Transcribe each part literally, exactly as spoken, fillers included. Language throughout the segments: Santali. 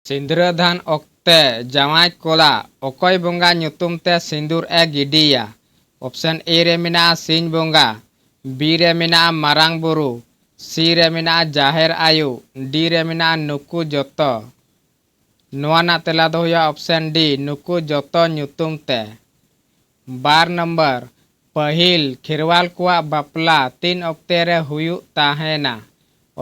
ᱥᱤᱸᱫᱽᱨᱟᱹᱫᱟᱱ ᱚᱠᱛᱮ ᱡᱟᱶᱟᱭ ᱠᱚᱲᱟ ᱚᱠᱚᱭ ᱵᱚᱸᱜᱟ ᱧᱩᱛᱩᱢ ᱛᱮ ᱥᱤᱸᱫᱩᱨ ᱮ ᱜᱤᱰᱤᱭᱟ? ᱚᱯᱥᱮᱱ ᱮ ᱨᱮ ᱢᱮᱱᱟᱜᱼᱟ ᱥᱤᱧ ᱵᱚᱸᱜᱟ, ᱵᱤ ᱨᱮ ᱢᱮᱱᱟᱜᱼᱟ ᱢᱟᱨᱟᱝ ᱵᱩᱨᱩ, ᱥᱤ ᱨᱮ ᱢᱮᱱᱟᱜᱼᱟ ᱡᱟᱦᱮᱨ ᱟᱭᱳ, ᱰᱤ ᱨᱮ ᱢᱮᱱᱟᱜᱼᱟ ᱱᱩᱠᱩ ᱡᱚᱛᱚ᱾ ᱱᱚᱣᱟ ᱨᱮᱱᱟᱜ ᱛᱮᱞᱟ ᱫᱚ ᱦᱩᱭᱩᱜᱼᱟ ᱚᱯᱥᱮᱱ ᱰᱤ, ᱱᱩᱠᱩ ᱡᱚᱛᱚ ᱧᱩᱛᱩᱢ ᱛᱮ᱾ ᱵᱟᱨ ᱱᱚᱢᱵᱚᱨ, ᱯᱟᱹᱦᱤᱞ ᱠᱷᱮᱨᱣᱟᱞ ᱠᱚᱣᱟᱜ ᱵᱟᱯᱞᱟ ᱛᱤᱱ ᱚᱠᱛᱮ ᱨᱮ ᱦᱩᱭᱩᱜ ᱛᱟᱦᱮᱱᱟ?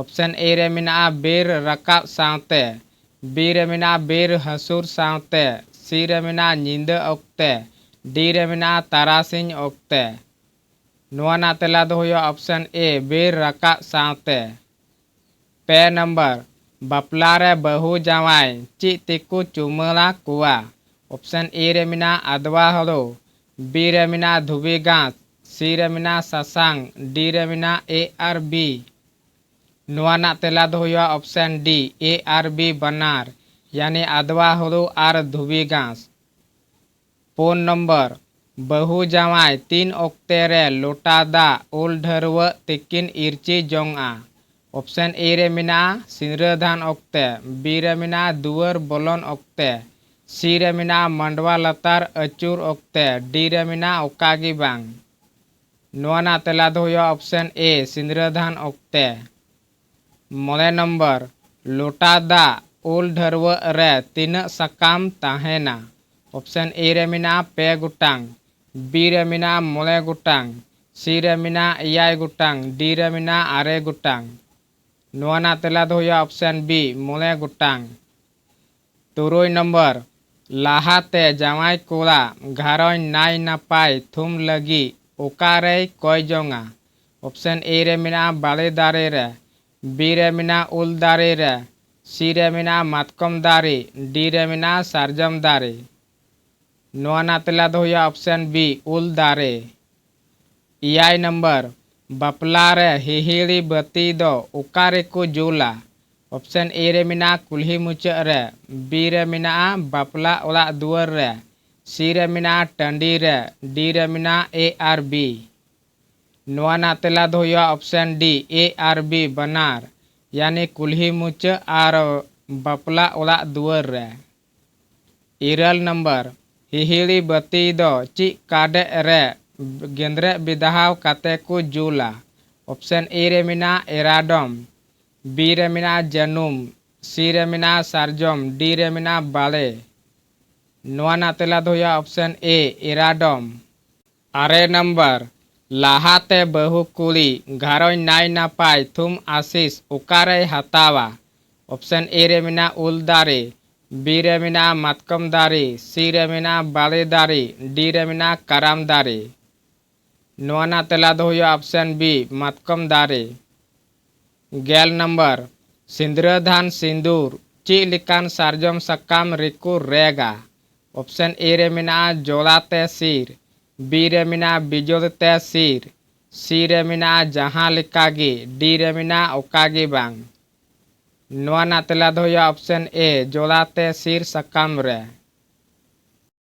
ᱚᱯᱥᱮᱱ ᱮ ᱨᱮ ᱢᱮᱱᱟᱜᱼᱟ ᱵᱮᱨ ᱨᱟᱠᱟᱵ ᱥᱟᱶᱛᱮ, ᱵᱤ ᱨᱮ ᱢᱮᱱᱟᱜᱼᱟ ᱵᱮᱨ ᱦᱟᱹᱥᱩᱨ ᱥᱟᱶᱛᱮ, ᱥᱤ ᱨᱮ ᱢᱮᱱᱟᱜᱼᱟ ᱧᱤᱫᱟᱹ ᱚᱠᱛᱮ, ᱰᱤ ᱨᱮ ᱢᱮᱱᱟᱜᱼᱟ ᱛᱟᱨᱟᱥᱤᱧ ᱚᱠᱛᱮ᱾ ᱱᱚᱣᱟ ᱨᱮᱱᱟᱜ ᱛᱮᱞᱟ ᱫᱚ ᱦᱩᱭᱩᱜᱼᱟ ᱚᱯᱥᱮᱱ ᱮ, ᱵᱮᱨ ᱨᱟᱠᱟᱵ ᱥᱟᱶᱛᱮ᱾ ᱯᱮ ᱱᱚᱢᱵᱚᱨ, ᱵᱟᱯᱞᱟ ᱨᱮ ᱵᱟᱹᱦᱩ ᱡᱟᱶᱟᱭ ᱪᱮᱫ ᱛᱮᱠᱚ ᱪᱩᱢᱟᱹᱲᱟ ᱠᱚᱣᱟ? ᱚᱯᱥᱮᱱ ᱮ ᱨᱮ ᱢᱮᱱᱟᱜᱼᱟ ᱟᱫᱽᱣᱟ ᱦᱩᱲᱩ, ᱵᱤ ᱨᱮ ᱢᱮᱱᱟᱜᱼᱟ ᱫᱷᱩᱵᱤ ᱜᱷᱟᱥ, ᱥᱤ ᱨᱮ ᱢᱮᱱᱟᱜᱼᱟ ᱥᱟᱥᱟᱝ, ᱰᱤ ᱨᱮ ᱢᱮᱱᱟᱜᱼᱟ ᱮ ᱟᱨ ᱵᱤ᱾ ᱱᱚᱣᱟ ᱨᱮᱱᱟᱜ ᱛᱮᱞᱟ ᱫᱚ ᱦᱩᱭᱩᱜᱼᱟ ᱚᱯᱥᱮᱱ ᱰᱤ, ᱮ ᱟᱨ ᱵᱤ ᱵᱟᱱᱟᱨ, ᱭᱟᱱᱤ ᱟᱫᱽᱣᱟ ᱦᱩᱲᱩ ᱟᱨ ᱫᱷᱩᱵᱤ ᱜᱷᱟᱥ᱾ ᱯᱩᱱ ᱱᱚᱢᱵᱚᱨ, ᱵᱟᱹᱦᱩ ᱡᱟᱶᱟᱭ ᱛᱤᱱ ᱚᱠᱛᱮ ᱨᱮ ᱞᱚᱴᱟ ᱫᱟᱜ ᱩᱞ ᱰᱷᱟᱹᱨᱣᱟᱹᱜ ᱛᱤᱠᱤᱱ ᱤᱨᱪᱤ ᱡᱚᱝᱼᱟ? ᱚᱯᱥᱮᱱ ᱮ ᱨᱮ ᱢᱮᱱᱟᱜᱼᱟ ᱥᱤᱸᱫᱽᱨᱟᱹᱫᱟᱱ ᱚᱠᱛᱮ, ᱵᱤ ᱨᱮ ᱢᱮᱱᱟᱜᱼᱟ ᱫᱩᱣᱟᱹᱨ ᱵᱚᱞᱚᱱ ᱚᱠᱛᱮ, ᱥᱤ ᱨᱮ ᱢᱮᱱᱟᱜᱼᱟ ᱢᱟᱰᱣᱟ ᱞᱟᱛᱟᱨ ᱟᱹᱪᱩᱨ ᱚᱠᱛᱮ, ᱰᱤ ᱨᱮ ᱢᱮᱱᱟᱜᱼᱟ ᱚᱠᱟ ᱜᱮ ᱵᱟᱝ᱾ ᱱᱚᱣᱟ ᱨᱮᱱᱟᱜ ᱛᱮᱞᱟ ᱫᱚ ᱦᱩᱭᱩᱜᱼᱟ ᱚᱯᱥᱮᱱ ᱮ, ᱥᱤᱸᱫᱽᱨᱟᱹᱫᱟᱱ ᱚᱠᱛᱮ᱾ ᱢᱚᱬᱮ ᱱᱚᱢᱵᱚᱨ, ᱞᱚᱴᱟ ᱫᱟᱜ ᱩᱞ ᱰᱷᱟᱹᱨᱣᱟᱹᱜ ᱨᱮ ᱛᱤᱱᱟᱹᱜ ᱥᱟᱠᱟᱢ ᱛᱟᱦᱮᱱᱟ? ᱚᱯᱥᱮᱱ ᱮ ᱨᱮ ᱢᱮᱱᱟᱜᱼᱟ ᱯᱮ ᱜᱚᱴᱟᱝ, ᱵᱤ ᱨᱮ ᱢᱮᱱᱟᱜᱼᱟ ᱢᱚᱬᱮ ᱜᱚᱴᱟᱝ, ᱥᱤ ᱨᱮ ᱢᱮᱱᱟᱜᱼᱟ ᱮᱭᱟᱭ ᱜᱚᱴᱟᱝ, ᱰᱤ ᱨᱮ ᱢᱮᱱᱟᱜᱼᱟ ᱟᱨᱮ ᱜᱚᱴᱟᱝ᱾ ᱱᱚᱣᱟ ᱨᱮᱱᱟᱜ ᱛᱮᱞᱟ ᱫᱚ ᱦᱩᱭᱩᱜᱼᱟ ᱚᱯᱥᱮᱱ ᱵᱤ, ᱢᱚᱬᱮ ᱜᱚᱴᱟᱝ᱾ ᱛᱩᱨᱩᱭ ᱱᱚᱢᱵᱚᱨ, ᱞᱟᱦᱟᱛᱮ ᱡᱟᱶᱟᱭ ᱠᱚᱲᱟ ᱜᱷᱟᱨᱚᱸᱡᱽ ᱱᱟᱭ ᱱᱟᱯᱟᱭ ᱛᱷᱩᱢ ᱞᱟᱹᱜᱤᱫ ᱚᱠᱟᱨᱮᱭ ᱠᱚᱭ ᱡᱚᱝᱟ? ᱚᱯᱥᱮᱱ ᱮ ᱨᱮ ᱢᱮᱱᱟᱜᱼᱟ ᱵᱟᱲᱮ ᱫᱟᱨᱮ ᱨᱮ, ᱵᱤ ᱨᱮ ᱢᱮᱱᱟᱜᱼᱟ ᱩᱞ ᱫᱟᱨᱮ ᱨᱮ, ᱥᱤ ᱨᱮ ᱢᱮᱱᱟᱜᱼᱟ ᱢᱟᱛᱠᱚᱢ ᱫᱟᱨᱮ, ᱰᱤ ᱨᱮ ᱢᱮᱱᱟᱜᱼᱟ ᱥᱟᱨᱡᱚᱢ ᱫᱟᱨᱮ᱾ ᱱᱚᱣᱟ ᱨᱮᱱᱟᱜ ᱛᱮᱞᱟ ᱫᱚ ᱦᱩᱭᱩᱜᱼᱟ ᱚᱯᱥᱮᱱ ᱵᱤ, ᱩᱞ ᱫᱟᱨᱮ᱾ ᱮᱭᱟᱭ ᱱᱚᱢᱵᱚᱨ, ᱵᱟᱯᱞᱟ ᱨᱮ ᱦᱤᱦᱤᱲᱤ ᱵᱟᱹᱛᱤ ᱫᱚ ᱚᱠᱟ ᱨᱮᱠᱚ ᱡᱩᱞᱟ? ᱚᱯᱥᱮᱱ ᱮ ᱨᱮ ᱢᱮᱱᱟᱜᱼᱟ ᱠᱩᱞᱦᱤ ᱢᱩᱪᱟᱹᱫ ᱨᱮ, ᱵᱤ ᱨᱮ ᱢᱮᱱᱟᱜᱼᱟ ᱵᱟᱯᱞᱟ ᱚᱲᱟᱜ ᱫᱩᱣᱟᱹᱨ ᱨᱮ, ᱥᱤ ᱨᱮ ᱢᱮᱱᱟᱜᱼᱟ ᱴᱟᱺᱰᱤ ᱨᱮ, ᱰᱤ ᱨᱮ ᱢᱮᱱᱟᱜᱼᱟ ᱮ ᱟᱨ ᱵᱤ᱾ ᱱᱚᱣᱟ ᱨᱮᱱᱟᱜ ᱛᱮᱞᱟ ᱫᱚ ᱦᱩᱭᱩᱜᱼᱟ ᱚᱯᱥᱮᱱ ᱰᱤ, ᱮ ᱟᱨ ᱵᱤ ᱵᱟᱱᱟᱨ, ᱭᱟᱱᱤ ᱠᱩᱞᱦᱤ ᱢᱩᱪᱟᱹᱫ ᱟᱨ ᱵᱟᱯᱞᱟ ᱚᱲᱟᱜ ᱫᱩᱣᱟᱹᱨ ᱨᱮ᱾ ᱤᱨᱟᱹᱞ ᱱᱟᱢᱵᱟᱨ, ᱦᱤᱦᱤᱲᱤ ᱵᱟᱹᱛᱤ ᱫᱚ ᱪᱮᱫ ᱠᱟᱰᱮᱡ ᱨᱮ ᱜᱮᱸᱫᱽᱨᱮᱡ ᱵᱮᱫᱷᱟᱣ ᱠᱟᱛᱮ ᱠᱚ ᱡᱩᱞᱟ? ᱚᱯᱥᱮᱱ ᱮ ᱨᱮ ᱢᱮᱱᱟᱜᱼᱟ ᱮᱨᱟᱰᱚᱢ, ᱵᱤ ᱨᱮ ᱢᱮᱱᱟᱜᱼᱟ ᱡᱟᱹᱱᱩᱢ, ᱥᱤ ᱨᱮ ᱢᱮᱱᱟᱜᱼᱟ ᱥᱟᱨᱡᱚᱢ, ᱰᱤ ᱨᱮ ᱢᱮᱱᱟᱜᱼᱟ ᱵᱟᱲᱮ᱾ ᱱᱚᱣᱟ ᱨᱮᱱᱟᱜ ᱛᱮᱞᱟ ᱫᱚ ᱦᱩᱭᱩᱜᱼᱟ ᱚᱯᱥᱮᱱ ᱮ, ᱮᱨᱟᱰᱚᱢ᱾ ᱟᱨᱮ ᱱᱟᱢᱵᱟᱨ, ᱞᱟᱦᱟᱛᱮ ᱵᱟᱹᱦᱩ ᱠᱩᱲᱤ ᱜᱷᱟᱨᱚᱸᱡᱽ ᱱᱟᱭ ᱱᱟᱯᱟᱭ ᱛᱷᱩᱢ ᱟᱥᱤᱥ ᱚᱠᱟᱨᱮᱭ ᱦᱟᱛᱟᱣᱟ? ᱚᱯᱥᱮᱱ ᱮ ᱨᱮ ᱢᱮᱱᱟᱜᱼᱟ ᱩᱞ ᱫᱟᱨᱮ, ᱵᱤ ᱨᱮ ᱢᱮᱱᱟᱜᱼᱟ ᱢᱟᱛᱠᱚᱢ ᱫᱟᱨᱮ, ᱥᱤ ᱨᱮ ᱢᱮᱱᱟᱜᱼᱟ ᱵᱟᱲᱮ ᱫᱟᱨᱮ, ᱰᱤ ᱨᱮ ᱢᱮᱱᱟᱜᱼᱟ ᱠᱟᱨᱟᱢ ᱫᱟᱨᱮ᱾ ᱱᱚᱣᱟ ᱨᱮᱱᱟᱜ ᱛᱮᱞᱟ ᱫᱚ ᱦᱩᱭᱩᱜᱼᱟ ᱚᱯᱥᱮᱱ ᱵᱤ, ᱢᱟᱛᱠᱚᱢ ᱫᱟᱨᱮ᱾ ᱜᱮᱞ ᱱᱟᱢᱵᱟᱨ, ᱥᱤᱸᱫᱽᱨᱟᱹᱫᱟᱱ ᱥᱤᱸᱫᱩᱨ ᱪᱮᱫ ᱞᱮᱠᱟᱱ ᱥᱟᱨᱡᱚᱢ ᱥᱟᱠᱟᱢ ᱨᱮᱠᱚ ᱨᱮᱜᱟ? ᱚᱯᱥᱮᱱ ᱮ ᱨᱮ ᱢᱮᱱᱟᱜᱼᱟ ᱡᱚᱲᱟ ᱛᱮ ᱥᱤᱨ, ᱵᱤ ᱨᱮ ᱢᱮᱱᱟᱜᱼᱟ ᱵᱤᱡᱚᱲ ᱛᱮ ᱥᱤᱨ, ᱥᱤ ᱨᱮ ᱢᱮᱱᱟᱜᱼᱟ ᱡᱟᱦᱟᱸ ᱞᱮᱠᱟ ᱜᱮ, ᱰᱤ ᱨᱮ ᱢᱮᱱᱟᱜᱼᱟ ᱚᱠᱟ ᱜᱮ ᱵᱟᱝ᱾ ᱱᱚᱣᱟ ᱨᱮᱱᱟᱜ ᱛᱮᱞᱟ ᱫᱚ ᱦᱩᱭᱩᱜᱼᱟ ᱚᱯᱥᱮᱱ ᱮ, ᱡᱚᱲᱟ ᱛᱮ ᱥᱤᱨ ᱥᱟᱠᱟᱢ ᱨᱮ᱾